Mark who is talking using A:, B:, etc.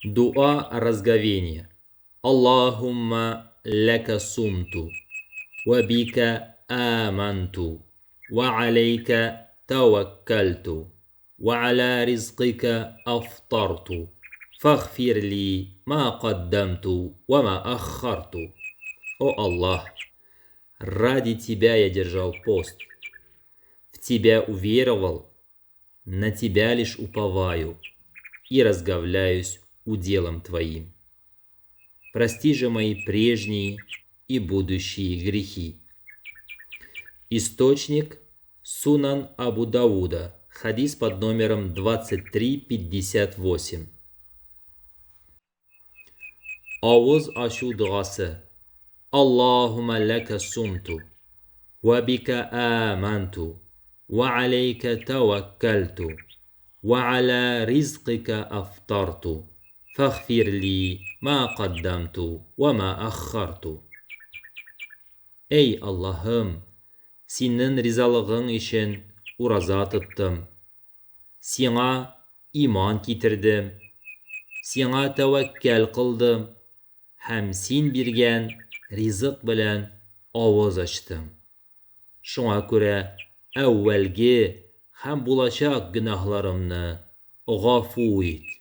A: Дуа разговения. Аллаһумма ләкә сумту, вә бикә аманту, вә аләйкә тәвәккәлту, вә аля ризкыйкә афтарту, фәгъфир ли ма каддәмту вә ма аххарту. О Аллаһ, ради Тебя я держал пост, в Тебя уверовал, на Тебя лишь уповаю и разговляюсь уделом Твоим. Прости же мои прежние и будущие грехи. Источник Сунан Абу Дауда, хадис под номером 2358. Авыз ачу догасы. Аллаһумма ләкә сумту, вә бикә аманту, вә аләйкә тәвәккәлту, вә аля ризкыйкә афтарту, фәгъфир ли ма каддамту вә ма аххарту. Әй Аллаһым, Синең ризалыгың өчен ураза тоттым. Сиңа иман китердем, Сиңа тәвәккәл кылдым һәм Син биргән ризык белән авыз ачтым. Шуңа күрә әүвәлге һәм булачак гөнаһларымны гафу ит.